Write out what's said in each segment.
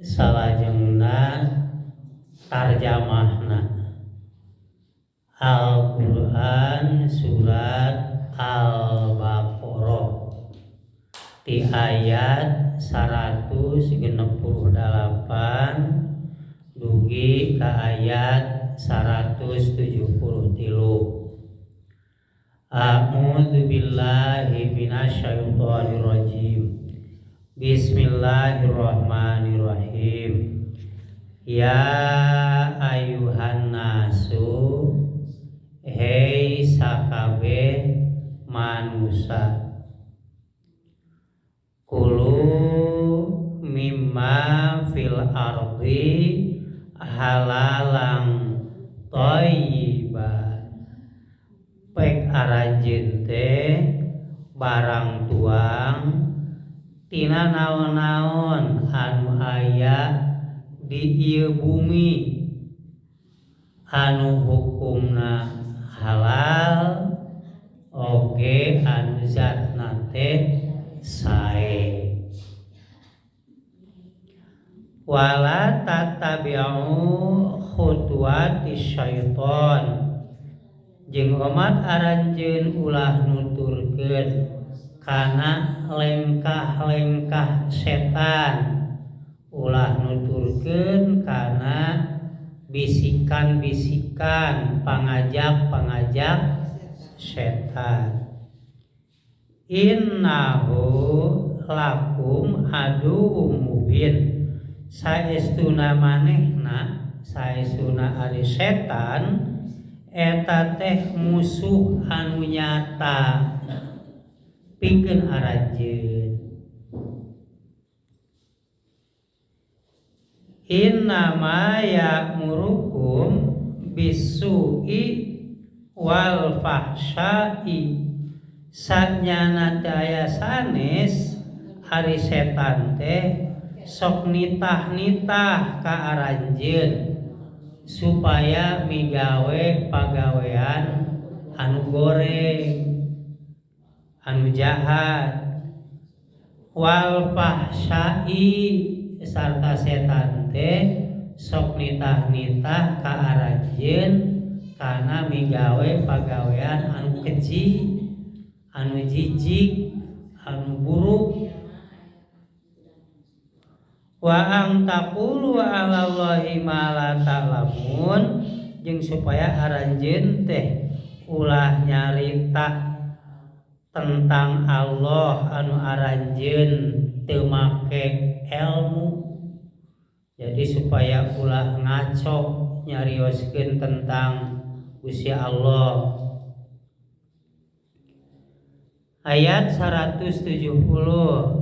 Salajengna tarjamahna Al-Qur'an surat Al-Baqarah di ayat 168 dugi ka ayat 173. A'udzu billahi minasyaitonir rajim. Bismillahirrahmanirrahim. Ya ayuhan nasu, hei sakabeh manusa, kulu mimma fil ardi halalang thayyiba. Pek aranjeun teh barang tuang tina naon-naon anu aya di ieu bumi anu hukumna halal oge anu zatna teh sae. Wala tatabi'u khutuwati syaiton, jeung omat aranjeun ulah nuturkeun kana lengkah-lengkah setan, ulah nuturkeun kana bisikan-bisikan pangajak-pangajak setan. Innahu lakum aduwwum mubin, saestuna manehna, saestuna ari setan eta teh musuh anu nyata pikeun aranjeun. Innama ya'murukum bisu'i wal fahsya'i, sanyana teu aya sanes ari setan teh sok nitah-nitah ka aranjeun supaya migawe pagawean anu goreng, anu jahat. Wal fahsya'i, sarta setan teh sok nitah-nitah ka aranjeun kana migawe pagawean anu keji, anu jijik, anu buruk. Wa ang taqulu 'alallahi ma la ta'lamun, jeung supaya aranjeun teh ulah nyarita tentang Allah anu aranjeun teu make ilmu. Jadi supaya ulah ngaco nyarioskeun tentang Gusti Allah. Ayat 170.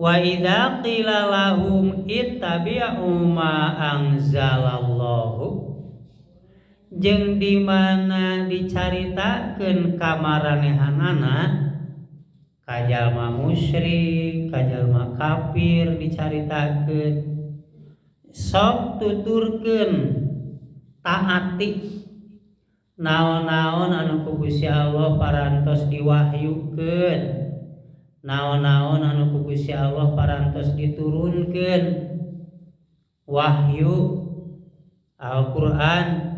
Wa idza qila lahum ittabi'u ma anzalallahu, jeung di mana dicaritakeun ka maranehanana ka jalma musyrik, ka jalma kafir dicaritakeun, sok tuturkeun taati naon-naon anu ku Gusti Allah parantos diwahyukeun, naon-naon anu ku Gusti Allah parantos diturunkeun wahyu Al-Qur'an.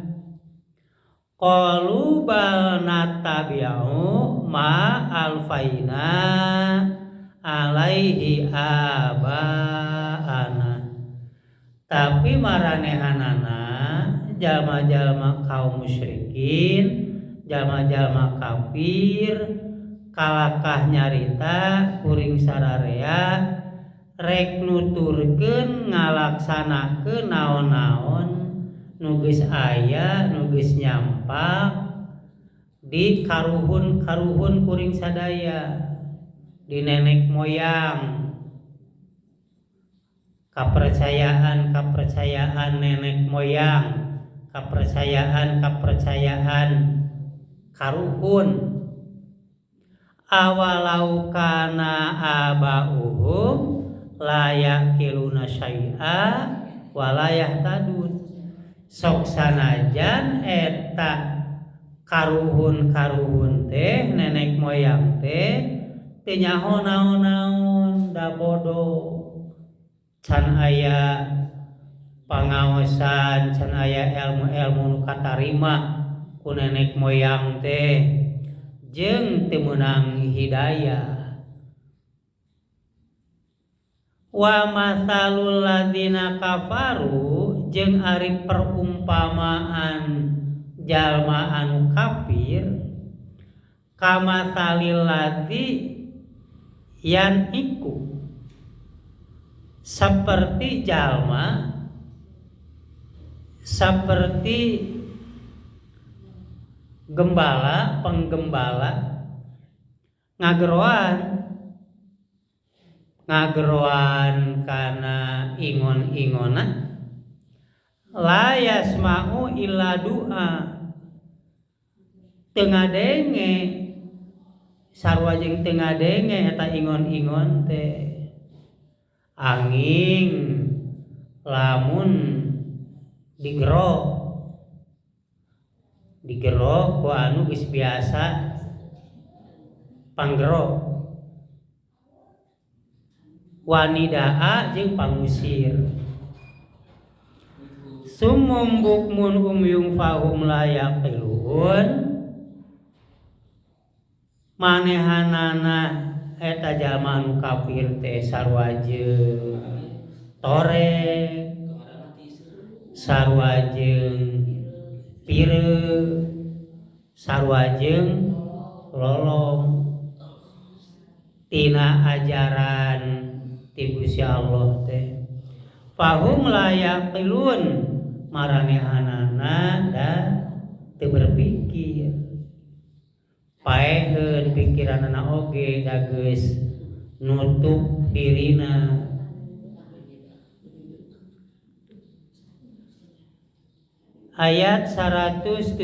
Qalu bal natabi'u ma alfaina alaihi aba'ana, tapi maranehanana jalma-jalma kaum musyrikin, jalma-jalma kafir kalakah nyarita kuring sararea rek nuturkeun ngalaksanakeun naon-naon nu geus aya, nu geus nyampak di karuhun-karuhun kuring sadaya, di nenek moyang, kapercayaan-kapercayaan nenek moyang, kapercayaan-kapercayaan karuhun. Awalau kana aba'uhum la yaqiluna syai'a wa la yahtadun, sok sanajan eta karuhun-karuhun teh nenek moyang teh teu nyaho naon-naon, da bodoh. Can aya pangaosan, can aya ilmu-ilmu nu katarima ku nenek moyang teh jeung teu meunang hidayah. Wa matsalul ladzina kafaru jeung ari perumpamaan jalma anu kafir kamatsalil ladzi yan iku seperti jalma seperti gembala penggembala ngageroan kana ingon-ingona la yasma'u illa du'a teu ngadenge sarua jeung teu ngadenge eta ingon-ingon teh angin lamun digero ku anu geus biasa panggero wanidaa jeung pangusir sumum bukmun umyung fahum la yaqilun manehanana eta jalma anu kafir teh sarua jeung torek sarua jeung pireu sarua jeung lolong tina ajaran ti Gusti Allah teh fahum la yaqilun maranehanana da teu berpikir paeheun pikiranana oge da geus nutup dirina. Ayat 172.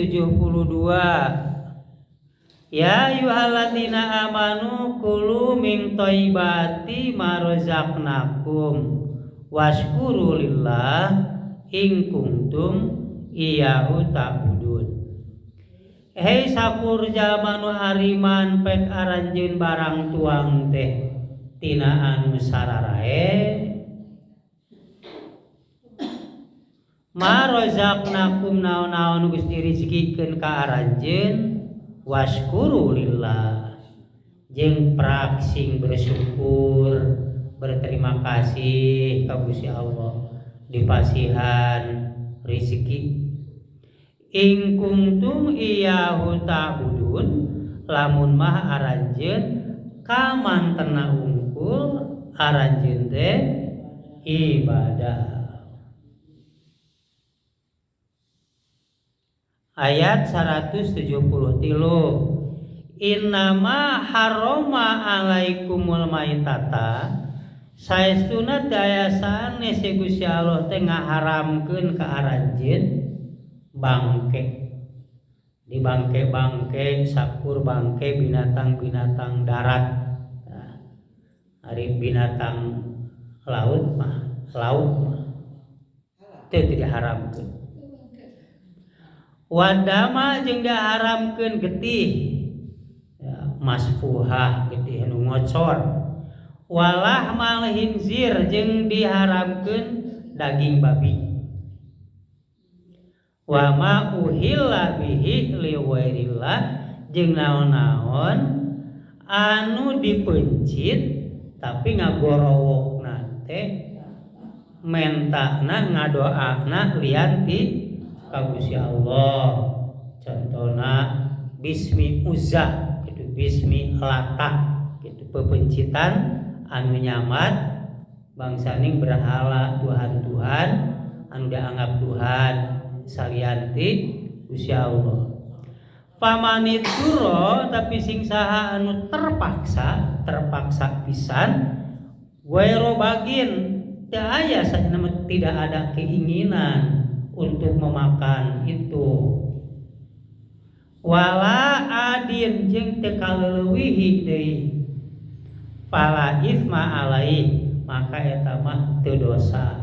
Ya ayyuhalladzina amanu kulu min thayyibati ma razaqnakum washkuru lillah in kuntum iyyahu ta'budun. Hei sakur jalma nu ariman pek aranjeun barang tuang teh tina anu sararae ma razaqnakum naon-naon geus dirizkikeun ka aranjeun washkuru lillah jeung prak sing bersyukur berterima kasih ka Gusti Allah dipasihan rezeki. In kuntum iyyahu ta'budun lamun mah aranjeun kamantena unggul aranjeun teh ibadah. Ayat 173. Innama harrama alaikumul maitata saestuna daya sanes Gusti Allah teh ngaharamkeun ka aranjeun bangke. Di bangke-bangke sakur bangke binatang-binatang darat. Nah, ari binatang laut mah teu diharamkeun. Wadama jeung diharamkeun getih ya, masfuhah getih nu ngocor. Walah mal hinzir jeung diharamkeun daging babi. Wa ma uhilla bihi liwairillah jeung naon-naon anu dipencit tapi ngagorowokna teh mentana ngadoana lian ti ka Gusti Allah. Contohna bismi Uzza gitu, bismi Lata gitu, pepencitan anu nyamat bangsaning berhala Tuhan-tuhan anu dianggap Tuhan salianti Gusti Allah. Pamanituro tapi sing saha anu terpaksa pisan wairo bagin teu aya saena tidak ada keinginan untuk memakan itu. Wala adin jeung teu kaleuwihi deui fala isma alai maka eta mah teu dosa.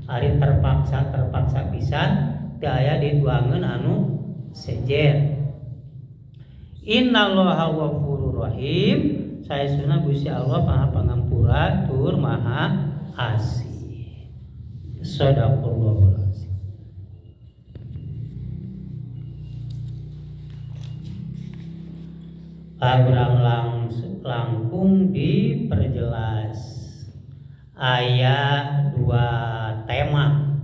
Ari terpaksa pisan teu aya dituangeun anu sejen. Innallaha ghafurur rahim saestuna Gusti Allah Maha Pangampura tur Maha Asih. Sadaqallahul azim. Urang langkung diperjelas aya dua tema.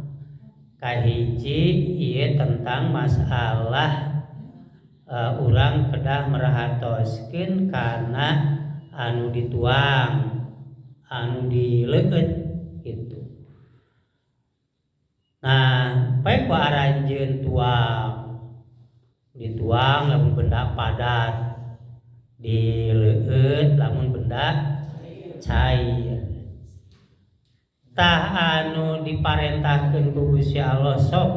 Kahiji ieu tentang masalah urang kedah merhatoskeun kana anu dituang, anu dileueut gitu. Nah, bae ku aranjeun tuang, dituang lamun benda padat, dileueut lamun benda cair. Tah anu diparentahkeun ku Gusti Allah sok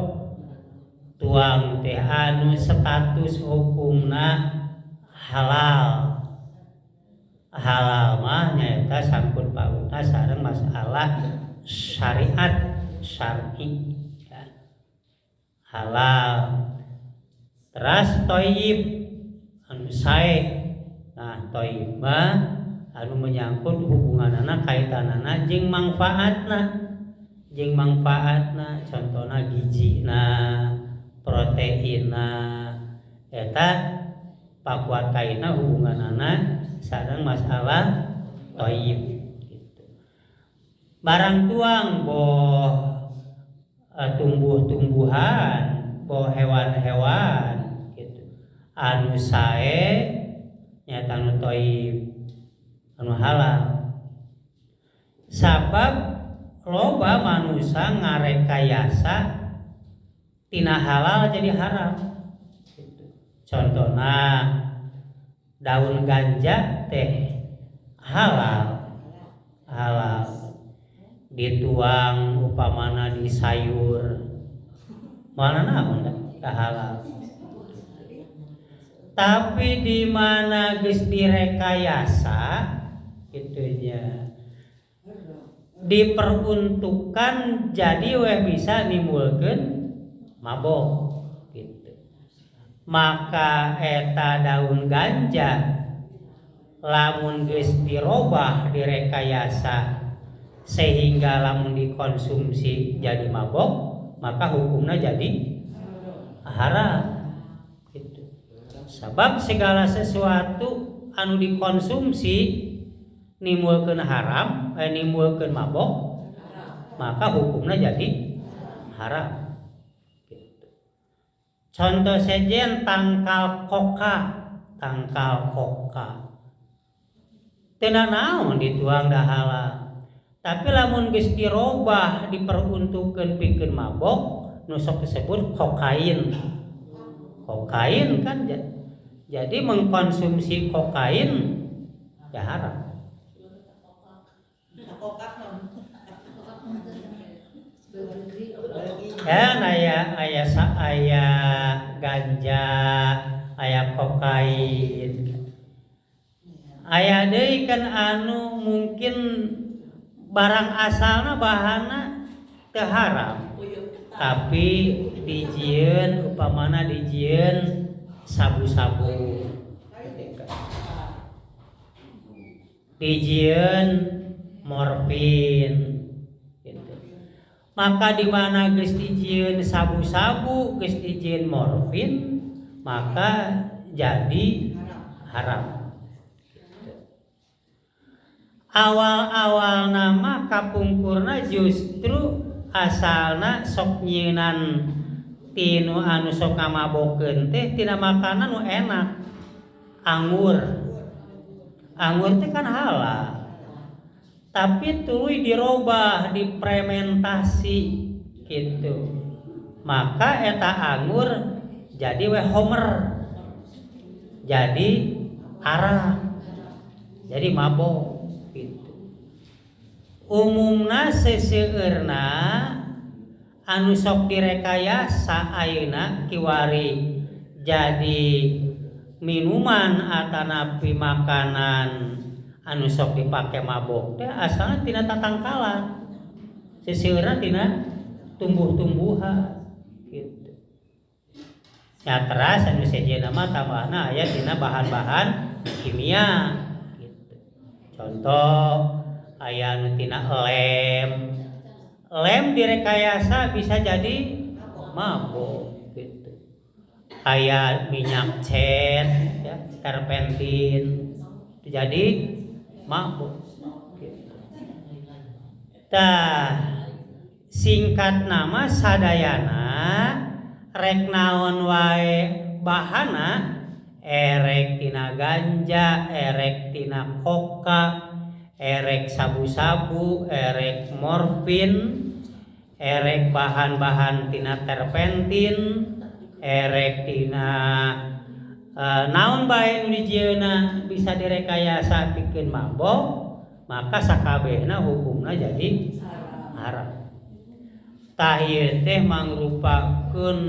tuang teh anu status hukumna halal. Halal mah nyaeta sangkut pautna sareng masalah syariat syar'i ya. Halal teras thayyib anu sae. Nah, thayyib mah anu menyangkut hubunganana kaitanana jeung mangfaatna, jeung mangfaatna contohna gizina, proteinna, eta pakuat kaitna hubunganana sareng masalah thayyib gitu. Barang tuang boh tumbuh-tumbuhan, boh hewan-hewan gitu. Anu sae nyata anu thayyib, anu halal. Sabab loba manusia ngarekayasa tina halal jadi haram gitu. Contohna daun ganja teh halal, halal dituang upamana di sayur mana naon da halal. Tapi di mana geus direkayasa gitunya diperuntukkan jadi weh bisa nimbulkeun mabok gitu. Maka eta daun ganja lamun geus dirobah direkayasa sehingga lamun dikonsumsi jadi mabok, maka hukumnya jadi haram gitu. Sebab segala sesuatu anu dikonsumsi nimbulkeun haram, nimbulkeun mabok, maka hukumnya jadi haram gitu. Contoh sejen tangkal koka, tangkal koka teu naon dituang da halal. Tapi lamun geus dirobah diperuntukkeun pikeun mabok, nu sok disebut kokain. Kokain kan jadi mengkonsumsi kokain ya haram. Ya aya aya ganja, aya kokain. Aya deui kan anu mungkin barang asalna bahanna teu haram, tapi dijieun upamana dijieun sabu-sabu, dijieun morfin gitu. Maka di mana geus dijieun sabu-sabu, geus dijieun morfin, maka jadi haram. Awal-awal nama kapungkurna justru asalna sok nyieunan tinu anu sok ngamabokeun teh tina makanan nu enak, anggur. Anggur teh kan halal, tapi tuluy dirobah, difermentasi gitu. Maka eta anggur jadi we homer, jadi arak, jadi mabok gitu. Umumna seseueurna anu sok direkayasa ayeuna kiwari jadi minuman atanapi makanan anu sok dipake mabok teh asalna tina tatangkalan, seseueurna tina tumbuh-tumbuhan gitu. Ya teras anu sejenna mah tambahna aya tina bahan-bahan kimia gitu. Contoh aya anu tina lem, Lem direkayasa bisa jadi mabok gitu. Kayak minyak cat ya, terpentin jadi mabuk gitu. Tah, singkatna mah sadayana, rek naon wae bahana, erek tina ganja, erek tina koka, erek sabu-sabu, erek morfin, erek bahan-bahan tina terpentin, erek tina naon bae nu dijieunna bisa direkayasa pikeun mabok, maka sakabehna hukumna jadi haram. Tah, ieu teh mangrupakeun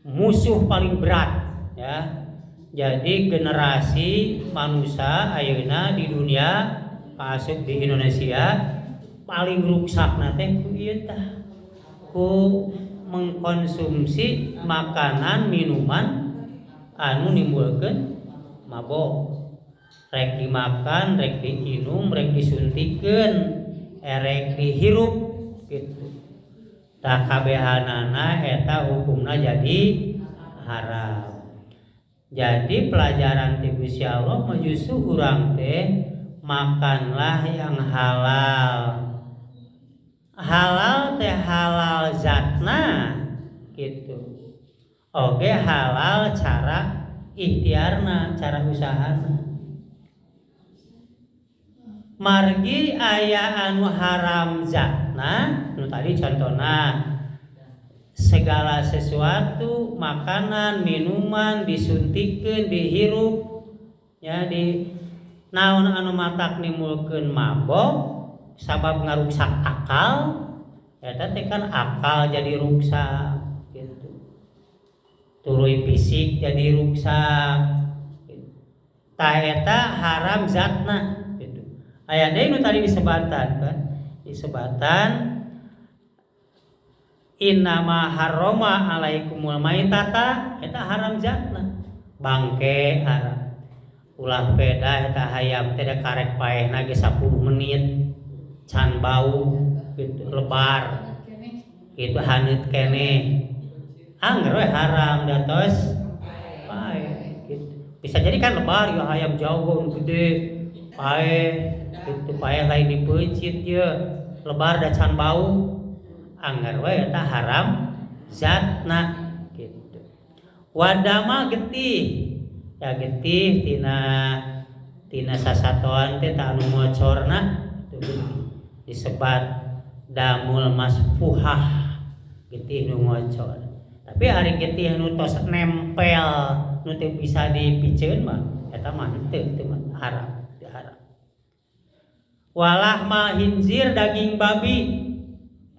musuh paling berat ya. Jadi generasi manusia ayeuna di dunia, kaasup di Indonesia, paling ruksakna teh ku ieu tah, ku mengkonsumsi makanan minuman anu nimbulkeun mabok, rek dimakan, rek diinum, rek disuntikeun, erek dihirup gitu. Tah, kabehanana eta hukumna jadi haram. Jadi pelajaran ti Gusti Allah mah justru urang teh makanlah yang halal. Halal teh halal zatna gitu, oke, halal cara ikhtiarna, cara usahana. Margi aya anu haram zatna, nu tadi contohna segala sesuatu makanan minuman disuntikkeun, dihirup ya, di naon anu matak nimbulkeun mabok sabab ngaruksak akal. Eta teh kan akal jadi ruksak gitu, tuluy fisik jadi ruksak gitu. Tah, eta haram zatna gitu. Aya deui nu tadi disebatan kan, disebatan innama harrama alaikumul maitata, eta haram zatna. Bangke haram, ulah peda eta hayam teh da karek paehna ge 10 menit can bau gitu, lebar gitu, haneut keneh, angger we haram da tos paeh gitu. Bisa jadi kan lebar ya, hayam jago nu gede paeh gitu, paeh lain dipeuncit ye, lebar da can bau, angger we eta haram zatna gitu. Wadama, getih ya, getih tina tina sasatoan teh tah anu ngocorna itu disebat damul masfuhah, getih nu ngocor. Tapi ari getih nu tos nempel, nu teu bisa dipiceun mah, eta mah henteu, teu mah haram, teu haram. Walahma khinzir, daging babi,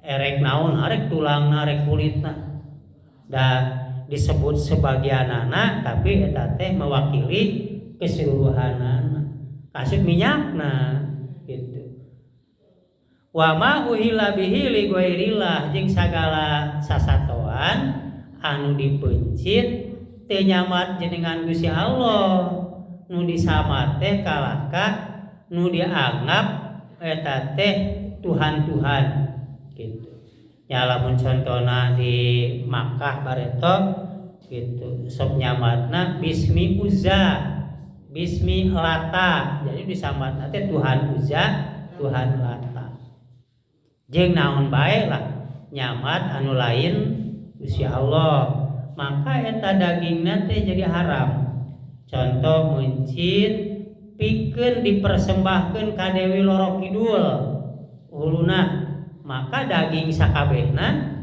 erek naon, arek tulangna, arek kulitna, da disebut sebagianana, tapi eta teh mewakili keseluruhanana, kasut minyakna gitu. Wa ma uhilla bihi li ghairillah, jeung sagala sasatoan anu dipeuncit teu nyamat jenengan Gusti Allah, nu disamat teh kalahka nu dianggap eta teh Tuhan-tuhan gitu ya. Lamun contohna di Makkah bareto gitu, sok nyamatna bismi Uzza, bismi Lata. Jadi disamatna teh Tuhan Uzza, Tuhan Lata, jeung naon bae lah nyamat anu lain Gusti Allah, maka eta dagingna teh jadi haram. Contoh, meuncit pikeun dipersembahkeun ka Dewi Loro Kidul huluna, maka daging sakabehna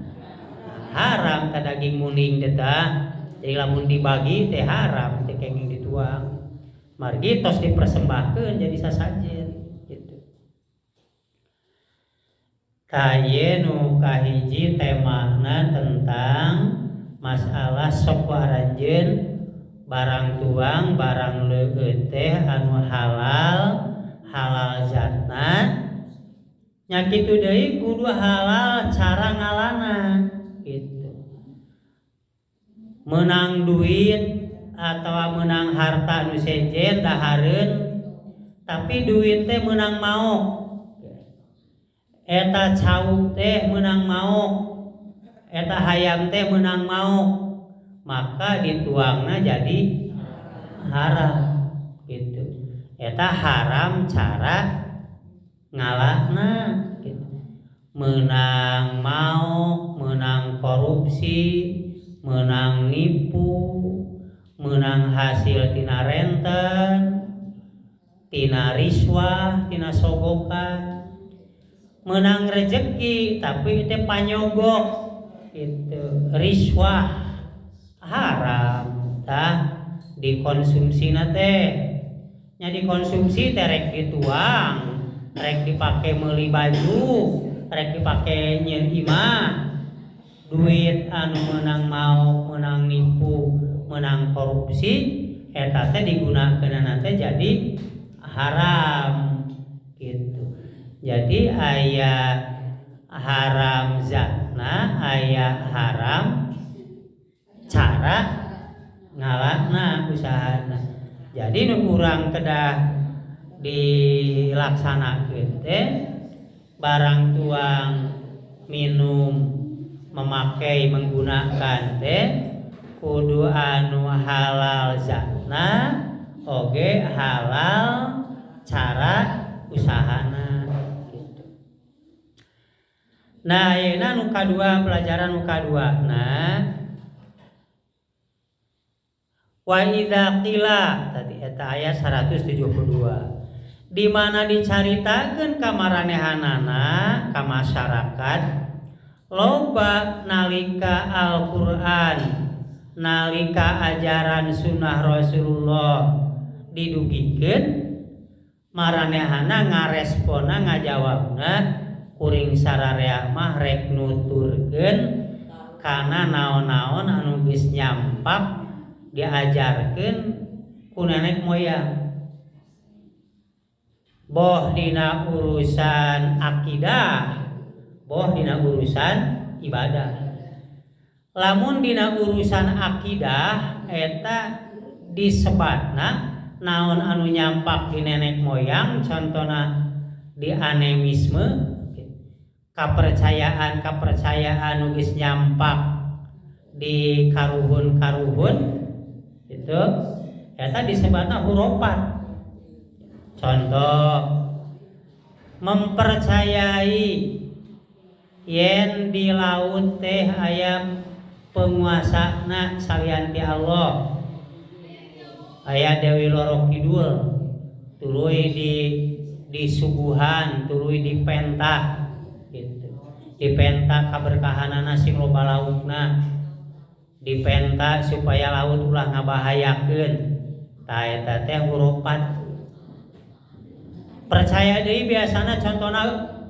haram ka daging muning teh tah. Jadi lamun dibagi teh haram, teh kenging dituang, margi tos dipersembahkeun jadi sasajen gitu. Tah, ieu nu kahiji, temana tentang masalah sok aranjeun barang tuang, barang leueut teh anu halal, halal zatna nya, kitu deui kudu halal cara ngalana gitu. Menang duit atau menang harta nu sejen dahareun, tapi duit teh menang maok. Eta cau teh meunang maok, eta hayam teh meunang maok, maka dituangna jadi haram gitu. Eta haram cara ngalahna gitu. Meunang maok, meunang korupsi, meunang nipu, meunang hasil tina renten, tina riswah, tina sogokan, meunang rezeki tapi itu panyogok gitu, riswah haram. Tah dikonsumsina teh nya dikonsumsi teh rek dituang, rek dipake meuli baju, rek dipake nyieun imah. Duit anu meunang maok, meunang nipu, meunang korupsi eta teh digunakeunana teh jadi haram gitu. Jadi aya haram zatna, aya haram cara ngalahna usahana. Jadi nu urang kedah dilaksanakeun teh barang tuang, minum, memakai, menggunakan teh kudu anu halal zatna oge halal cara usahana gitu. Nah, ayeuna nu kadua, pelajaran nu kadua. Nah, wa idza qila tadi eta ayat 172 di mana dicaritakeun ka maranehanana ka masyarakat loba nalika Al-Qur'an, nalika ajaran sunnah Rasulullah didugikeun, maranehana ngaresponna ngajawabna kuring sararea mah rek nuturkeun kana naon-naon anu geus nyampak diajarkeun ku nenek moyang, boh dina urusan akidah, boh dina urusan ibadah. Lamun dina urusan akidah eta disebatna naon anu nyampak di nenek moyang, contohna di animisme, kapercayaan-kapercayaan nu geus nyampak di karuhun-karuhun itu eta disebatna hurufat. Contoh, mempercayai yen di laut teh aya penguasana salian ti Allah, aya Dewi Loro Kidul, tuluy di disuguhan, tuluy dipenta gitu, dipenta kaberkahanana sing loba laukna, dipenta supaya laut ulah ngabahayakeun. Tah eta teh hurufat. Percaya deui biasana contohna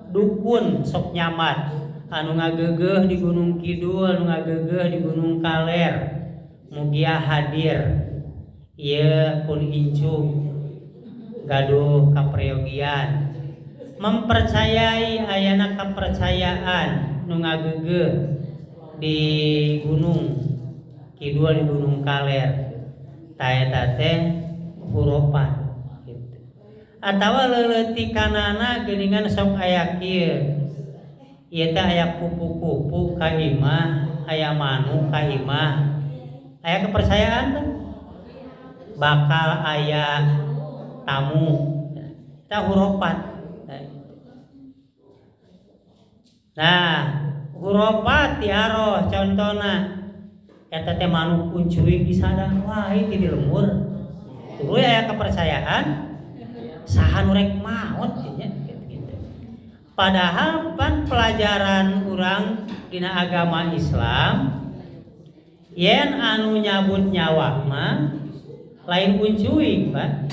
dukun sok nyamat anu ngageugeuh di Gunung Kidul, anu ngageugeuh di Gunung Kaler, mugia hadir ieu pun incu gaduh kaprayogian. Mempercayai ayana kepercayaan nu ngageugeuh di Gunung Kidul, di Gunung Kaler, tah eta teh hurufat gitu. Atawa leuletikanana geuningan sok aya kieu, ieu teh aya kupu-kupu ka imah, aya manuk ka imah, aya kepercayaan teh bakal aya tamu, eta hurufat. Nah, hurufat tiaroh contohna eta teh manuk kuncuy disadar wae ti di lembur, tuluy aya kepercayaan saha nu rek maot nya gitu. Padahal pan pelajaran urang dina agama Islam yen anu nyabut nyawa mah lain uncuing, Pak,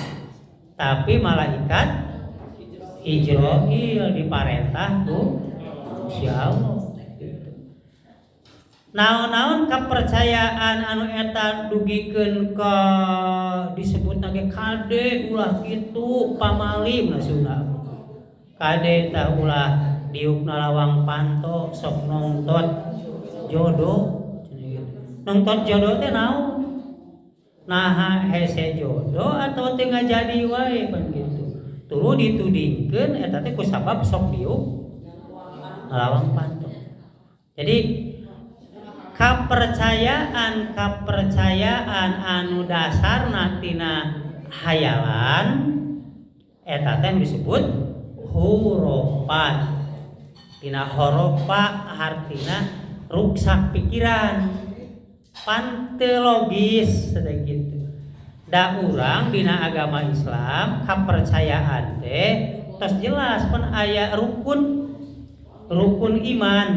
tapi malaikat Ijroil diparentah ku si Allah gitu. Naon-naon kepercayaan anu eta dugikeun ka disebutna ge kade ulah kitu pamalim nasional, kade tah ulah diukna lawang panto sok nongtot jodoh cenah gitu. Nongtot jodoh teh naon, naha hese jodoh atau teu ngajadi wae pan gitu. Tuluy ditudingkeun eta teh kusabab sok diuk Ngalawang panto. Jadi kepercayaan kepercayaan anu dasarna tina hayalan eta teh disebut hurufat. Tina horofa artina ruksak pikiran, pan teu logis gitu. Da urang dina agama Islam kepercayaan teh tos jelas pan aya rukun rukun iman,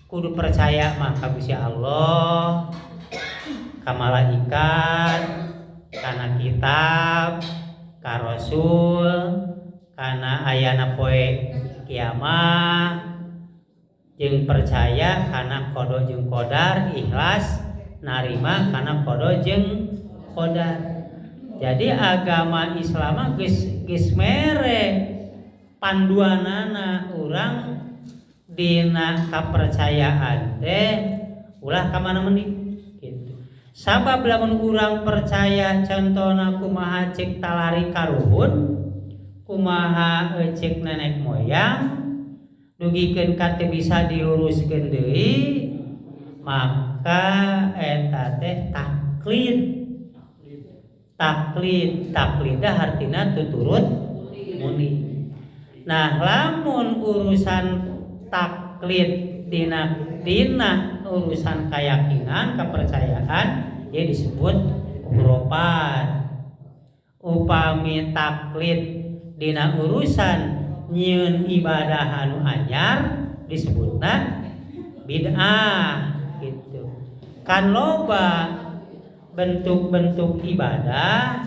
kudu percaya mah ka Gusti Allah, ka malaikat, kana kitab, ka rasul, kana ayana poe kiamah, jeung percaya kana qada jeung qadar, ikhlas narima kana qada jeung qadar. Jadi agama Islam mah geus geus mere panduanana urang dina kapercayaan teh ulah ka mana meni gitu. Sabab lamun urang percaya contohna kumaha cek talari karuhun, kumaha cek nenek moyang, dugikeun ka teu bisa diluruskeun deui, maka eta teh taklid. Taklid, taklid hartina tuturut muni. Nah, lamun urusan taklid dina dina urusan keyakinan, kepercayaan, ya disebut hurufat. Upami taklid dina urusan nyieun ibadah anu anyar disebutna bid'ah gitu. Kan loba bentuk-bentuk ibadah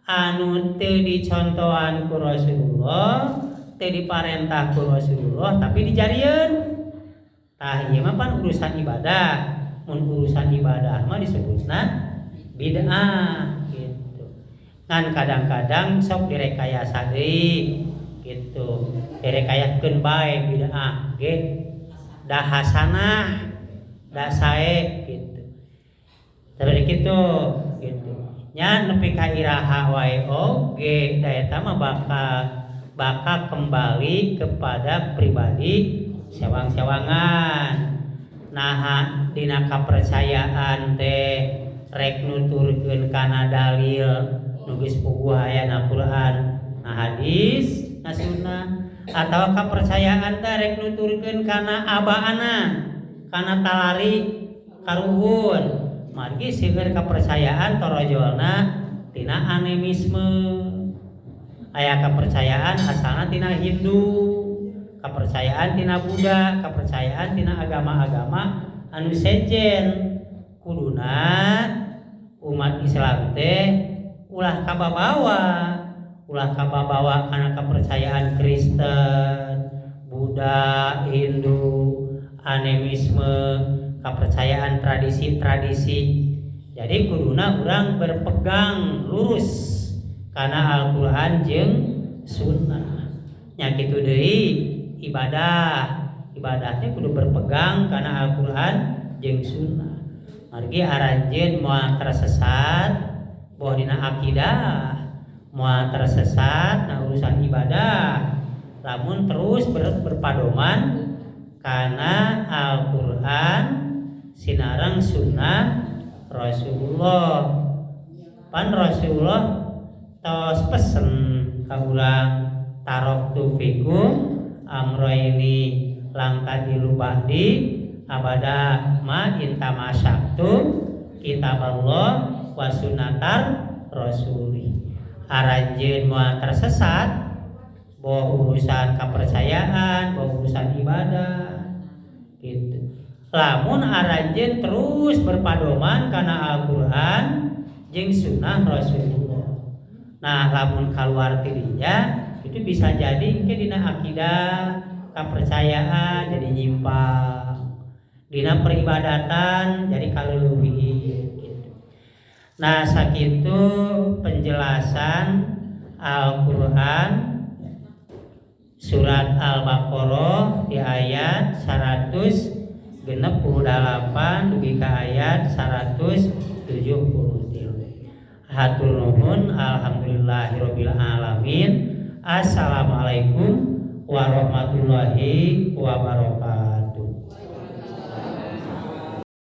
anu teu dicontohan ku Rasulullah, teu diparentah ku Rasulullah, tapi dijarieun. Tah, ieu mah pan urusan ibadah. Mun urusan ibadah mah disebutna bid'ah gitu. Ngan kadang-kadang sok direkayasa deui gitu. Direkayakeun bae bid'ah ge da hasanah, da sae gitu. Tapi gitu gitu. Nya nepi ka iraha wae oge da eta mah bakal bakal kembali kepada pribadi sewang-sewangan. Nah, dina kapercayaan teh rek nuturkeun kana dalil nu geus puguh aya na Quran, na hadis, na sunnah, atawa kapercayaan teh rek nuturkeun kana abaana, kana talari karuhun. Margi seueur kapercayaan torojolna tina animisme. Aya kepercayaan asalna tina Hindu, kepercayaan tina Buddha, kepercayaan tina agama-agama anu sejen. Kuduna umat Islam teh ulah kababawa kana kepercayaan Kristen, Buddha, Hindu, animisme, kepercayaan tradisi-tradisi. Jadi kuduna urang berpegang lurus kana Al-Qur'an jeung sunnah. Nya kitu deui ibadah. Ibadah teh kudu berpegang kana Al-Qur'an jeung sunnah. Margi aranjeun moal tersesat boh dina akidah, moal tersesat na urusan ibadah lamun terus berpadoman kana Al-Qur'an sinareng sunnah Rasulullah. Pan Rasulullah tos pesen ka urang, taraktu fikum amroini lan tadillu ba'di abada ma in tamassaktum kitaballah wa sunnatar rasuli. Aranjeun moal tersesat boh urusan kepercayaan, boh urusan ibadah gitu. Lamun aranjeun terus berpadoman kana Al-Qur'an jeung sunnah Rasulullah. Nah, lamun keluar tidinya itu bisa jadi ke dina akidah, kepercayaan jadi nyimpang, dina peribadatan jadi kaluluhi gitu. Nah, sakitu penjelasan Al-Qur'an surat Al-Baqarah di ayat 168 dugi ka ayat 173. Hatur nuhun, alhamdulillahirabbil alamin. Assalamualaikum Warahmatullahi wabarakatuh.